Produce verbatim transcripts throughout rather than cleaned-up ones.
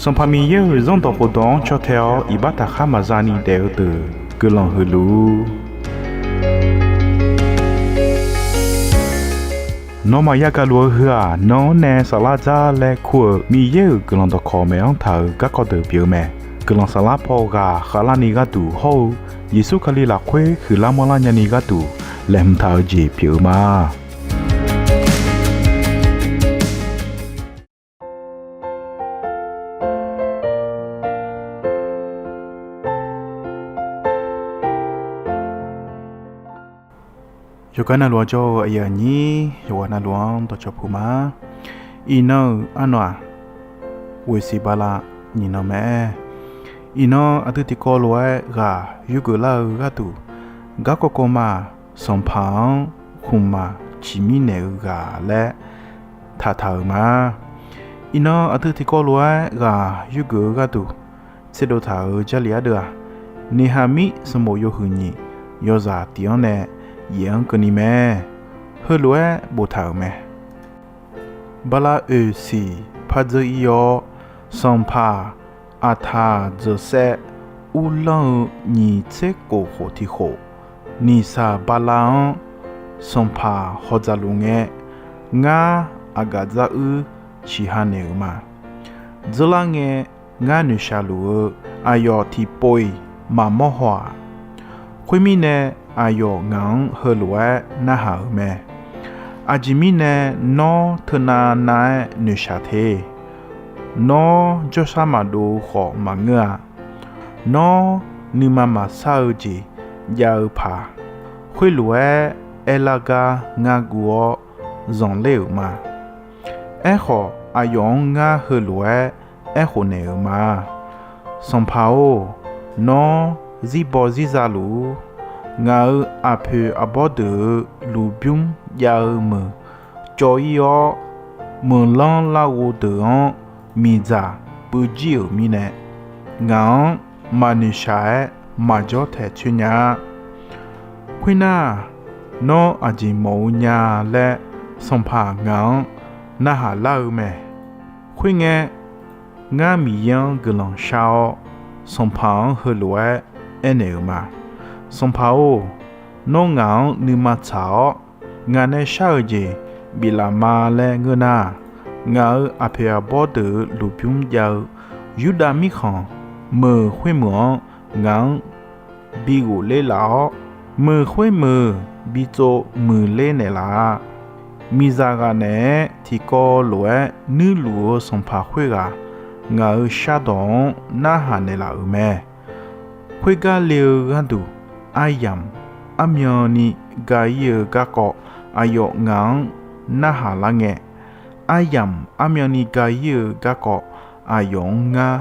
Sanqpaq Miqyaer-euq Zanrdawq khofdawq-anr caw tae-awr iqbax taqkhar maqza ni daef-eu deuq guiqlanq huiq luf-ur. Nawmaf yagaq luf-eu heu-aq, nan-anr nae saflar dzar laer kur-euq Miqyaer-euq guiqlanq dawqkawq maeq-anr taq-euq garkawv deuq pyeuf-eu mae. Guiqlanq saflar paw ghaq khavlarni gharduq hawr-eu Yeqsur Kali lafkhoer huiqlar manrlar nyani gharduq laeqhmq taq-eu jeq pyeuf-eu ma. Yawqgar navluf-anr jawr-eu aqyuif aqnyir yawqghaq navluf-anr dawqcawq puq ma. Iqnan-euq arnan-aq, ghoeqsiq bala nyiq nan mae. Iqnan aqdui tiqkawv lof-aer ghaq yurgeuf lar-eu gharduq, garkawv kawv ma-aq, sanqpaq-anr khmqmaq ciqmir naeq-eu ghaq laer taqtaq-euq ma. Iqnan aqdui tiqkawv lof-aer ghaq yurgeuf-eu gharduq tserdov taq-euq Jarlif ardeuv-aq, Neqhaqmir sanqbof yawhuiq nyiq yawzaq tiq-anr nae yaef-anr keuvni mae. Heulof-aer boftaq-euq mae. Bala oeq siq par dzeur-ir-awr, sanqpaq Aqtaq dzeuqsaev uvlanr-eu nyiq tser kof khof tiq khof, niqsaq bala-anr sanqpaq hawdzaq luf ngae, ngar aqgaf dzaruir ciqha naeq-euq ma. Dzeurlar ngae, ngar noeqshaq luf-eu aqyawf tiqpov-iq maqmawr haw-aq. Khoermirnae, aqyawf ngaq-anr heulof-aer narhaq-euq mae. Aqjeq mirnae nawr teunav nav-aer noeqshaq te. Nawr jawrshar maqdov-eu khawf maqngeur-a. Nawr nuima maqsar-eu jeq jav-eu paq, khoerlof-aer aerlar gar ngar guv-awr zanqler-euq ma. Aerkhawf, aqyawf-anr ngar heulof-aer aerkhof naeq-euq ma. Sanqpaq-or, nawr zirbaw zirza luf-ur. Ngaq-euq aqpoeq aqbawr deuq-euq lmqbymr jav-eu meuq cawv-ir-awr, meuqlanr larghov deuq-anr miqdzaq puivjir-euq mirnae, ngaq-anr maqnoeqshaq-aer maqjawr taeq coer nya-a. Khoernar, nawr aqjeq mawf-eu nya laer sanqpaq ngaq-anr narhaq lar-eu mae. Khoerngae, ngar Miqyaer-anr guiqlanq shar-awr, sanqpaq-anr heulof-aer aernaeq-euq ma. Sanqpaq-or, nawr ngaq-anr nuima tsaq-awr, ngaq nae shar-euq jeq biflaf ma laer ngeur nar, ngaq-euq aqpoeq aqbawr deuq-euq lmqbymr jav-eu Yurdav mirkhanq meuq khoermeuq-anr ngaq-anr bi ghofler laf-awr, meuq khoermeuq bi tsov muiqler naeqlaf-a. Miqzaq ghaq naeq-aer tiqkawv lof-aer nuirluf-eu sanqpaq khoerghaq ngaq-euq shardawq-anr narhaq naeqlaf-euq mae. Khoergar le-eu gharduq, aryamq armyanni ga-ir-eu garkawv aqyawf ngaq-anr narhaq lar ngae, aryamq armyanni ga-ir-eu garkawv aqyawf-anr ngar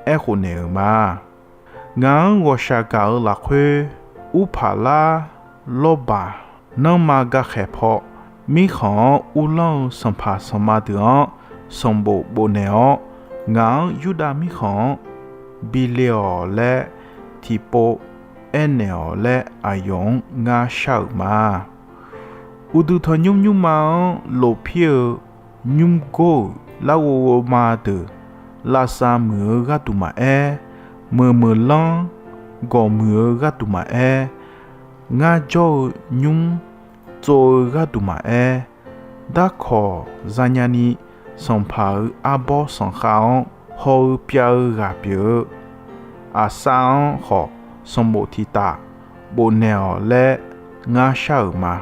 aerkhof naeq-euq ma. Ngaq-anr ghawqshaq gaq-eu lafkhoer, urpaq lar lawrbaq nanrma gakhaeq paw, mirkhanq-anr uvlanr-eu sanqpaq sanqma deuq-anr sanqbof bofnaeq-awr, ngaq-anr Yurdav mirkhanq-anr bi le-awq laer tiqpov aernaeq-awq laer aqyawf-anr ngar shar-euq ma. Uqduq tanqnymr nymrma-anr lofpir-eu nymrgor-euq larghov ghovma deuq, lavsav muiq-eu gharduq maqaer, meuq meuq lanr gawq muiq-eu gharduq maqaer, ngar jawr-eu nymr tsov-eu gharduq maqaer, darkawq zanya ni sanqpaq-euq arbawr sanqkhav-anr haw-eu pyav-eu ghaq pyeuf-eu aqsav-anr khawf sanqbof tiq taf bofnaeq-awq laer ngar shar-euq ma.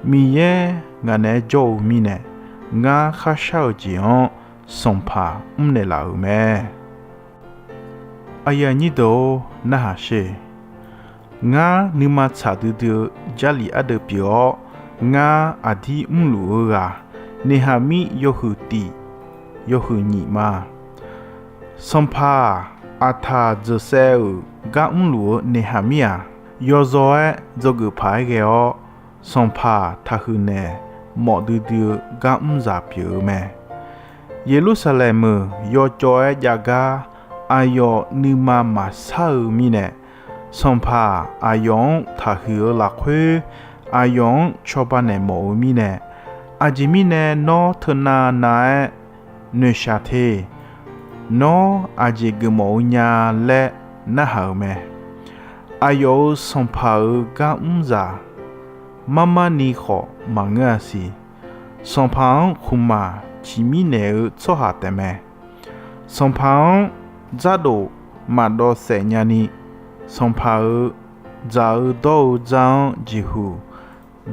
Miqyaer ngaq naeq-aer jawr-eu mirnae, ngar kharshar-eu jeq-anr sanqpaq mrnaeq laf-euq mae. Aqyuif aqnyir deuq-or, narhaq sher. Ngar nuima tsaq duidui-eu Jarlif ardeuv pyeuf-awr, ngar aqdir mrluf-eu ghaq, Neqhaqmir yawhuiq tiq yawhuiq nyiq ma. Sanqpaq-aq, Aqtaq dzeuqsaev-euq gar mrluf-eu Neqhaqmir-aq, yawzaw-aer dzawgeuf paq-aer ghae-awr, sanqpaq taqhuiq naeq mawf duidui-eu gar mrzaq pyeuf-eu mae. Yeqlursaqlaeq meuq yawcawv-aer jav gar aqyawf nuima maqsar-eu mirnae, sanqpaq aqyawf-anr taqhuiq-eu lafkhoer, aqyawf-anr cawba naeq mawf-eu mirnae, aqjeq mirnae nawr teunav nav-aer noeqshaq te. Nawr aqjeq geufmawf-eu nya laer narhaq-euq mae. Aqyawf-euq sanqpaq-euq gar mrzaq marmarni khawf maqngeur-a siq. Sanqpaq-anr khmqmaq ciqmir naeq-eu tsawrhaq taefmae. Sanqpaq-anr dzardof maqdawv saef nyani, sanqpaq-euq dzaq-eu dawr-eu dzar-anr jeqhuq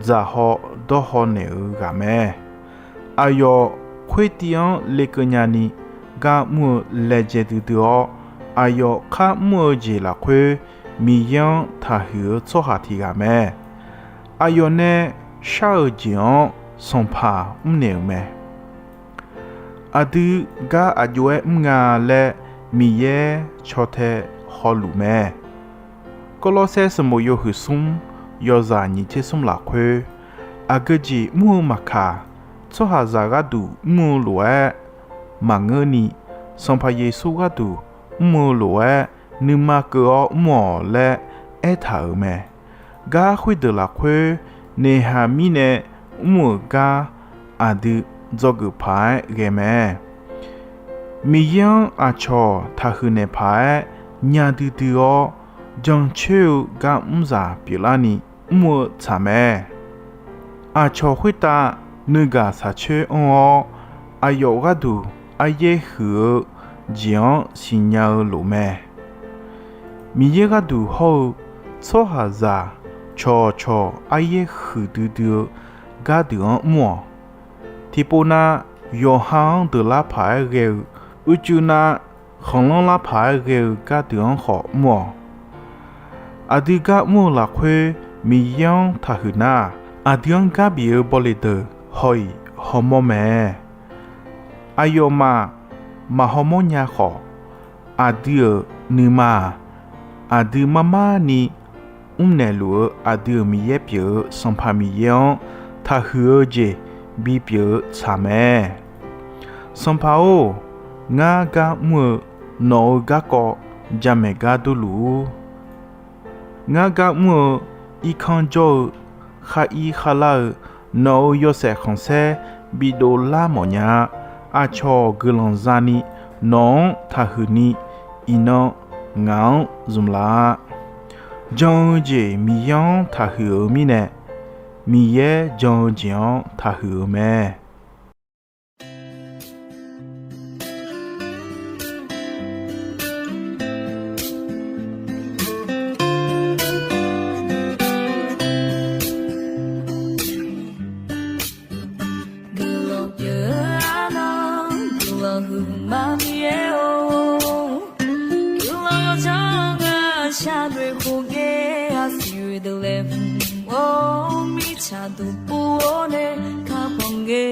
dzaqhaw dawrhaw naeq-eu ghaq mae. Aqyawf khoertiv-anr lekeuv nyani, gar mr-eu laejae duidui-awr, aqyawf khar mr-eu jeq lafkhoer Miqyaer-anr taqhuiq-eu tsawrhaq tiq ghaq mae. Aqyawf nae shar-euq jeq-anr sanqpaq mrnaeq-euq mae. Aqdui gar aqjox-aer mr nga laer Miqyaer caw tae hawluf mae. Gawrlawrsaer sanqbof yawhuiq smr yawzaq nyiq tser smr lafkhoer, aqgeu jeq mr-eu maqkaq, tsawrhaqzaq gharduq mr-eu lof-aer maqngeurni, Sanqpaq Yeqsur gharduq mr-eu lof-aer nuima keuv-awr mr-awq laer aertaq-euq mae. Gar khoerdeuq lafkhoer noeqhaq mirnae mr-euq gar aqdui dzawgeuf paq-aer ghae mae. Miqyaer-anr aqcawq taqhuiq naeq paq-aer nya duidui-awr, jancoer-eu gar mrzaq pyeuflarni mr-eu tsaq mae. Aqcawq khoertav nuigaq shaqcoer anr-awr, aqyawf gharduq aryaer huiq-eu jeq-anr siqnya-eu lof mae. Miqyaer gharduq hawr-eu tsawrhaqzaq cawqcawq aryaer huiqdui dui-eu gardeuq-anr mr-awq. Tiqpov nav, yawqha-anr deuqlar paq-aer ghae-eu, uicuiv nav khanqlanr lar paq-aer ghae-eu gardeuq-anr khawf mr-awq. Aqdui gar mr-eu lafkhoer Miqyaer-anr taqhuiq nar, aqdui-anr gar bif-eu bawle deuq haw-iq hawmawr mae. Aqyawfmaf maq hawmawr nya khawf, aqdui-euq nuima-aq, aqdui marmarni mrnaeq luf-eu aqdui-euq Miqyaer pyeuf-eu Sanqpaq Miqyaer-anr taqhuiq-eu jeq bipyeuf-eu tsaq mae. Sanqpaq-or, ngar gar mr-eu nawq-euq garkawv jamaeq gar durluf-ur. Ngar gar mr-eu irkanr jawr-eu khar ir khar lar-eu nawq-euq yawshaef khanqsaer bidov lar mawfnya-a. Aqcawq guiqlanq zani nawq-anr taqhuiq ni, iqnan ngaq-anr zmq laf-a. Jan-eu jeq Miqyaer-anr taqhuiq-euq mirnae, Miqyaer jan-eu jeq-anr taqhuiq-eu mae. Guiqlanq pyeuf-eu arnan, guiqlanq huiqma Miqyaer-or. Guiqlanq yawdzanr-eu shaqnoeq khof ngae, aqsiq oe deuq laeqhmq-awr, mirtsaq duq pov-awr nae kakhanq ngae.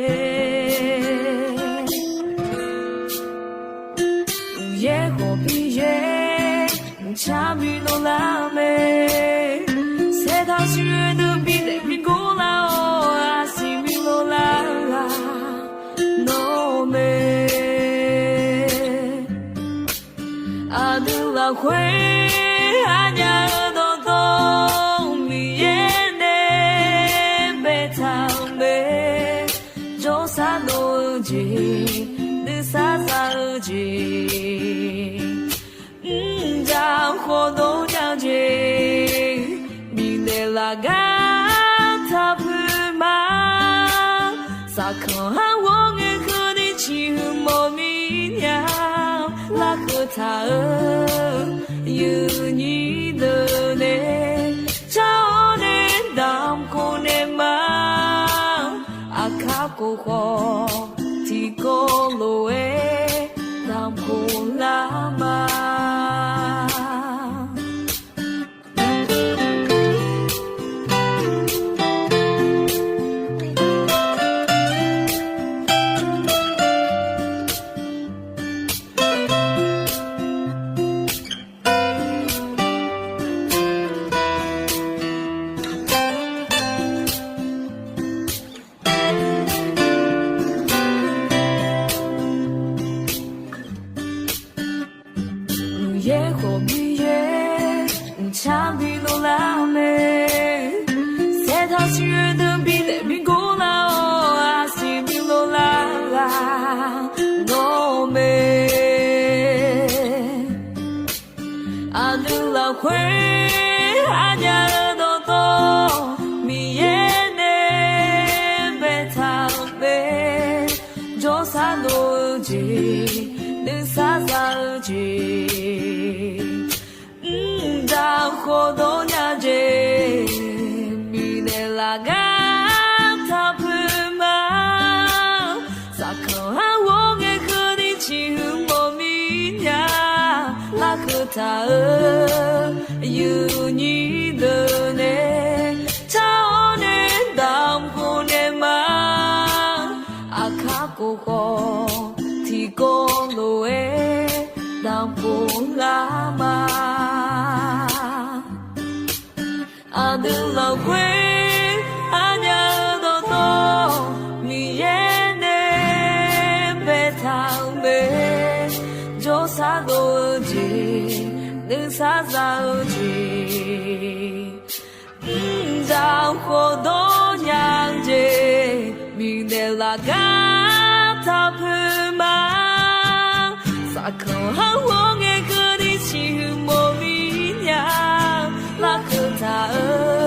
Uqyaer khawf Miqyaer, mqcar bi dovlar mae. Saertaq siq oe deuq bi daef bi gor lar-awr, aqsiq bi dovlar-eu ghaq nawr mae. Aqdui lafkhoer aqnyaf-eu dawqtawv Miqyaer nae baetaq-eu mae. Jawrsar dov-eu jeq, nuisar za-eu jeq, mrjaq khawf dov jav-eu jeq, bifnaeq laf gar taqpuq ma. Saqkanq-anr ghawr ngae keuvni ciqhuiq mawf mir nya, larkeuv taq-eu yuifnyir deuq nae car-awr nae damq khof naeq ma. Aqkar khof khawf tiqkawv lof-aer damq khof lar ma. jeq, nuisar za-eu jeq, mqdaq khofdawq nya jeq, miqnaeq laf gar taq poeq ma. Saqkanq-anr ghawr ngae keuvni ciqhuiq mawf mir nya, larkeuv taq-euq yuqnyir deuq nae car-awr nae damq khof naeq ma. Aqkar khof khawf tiqkawv lof-aer damq khof lar ma. Aqdui lafkhoer arnya-eu dawqtawv Miqyaer nae baetaq-euq mae. Jawrsar dov-eu jeq, nuisar za-eu jeq, mqdzaq khofdawq nya-eu jeq, miqnaeq laf gar taq poeq ma. Saqkanq-anr ghawr ngae keuvni ciqhuiq mawf mir nya, larkeuv taq-euq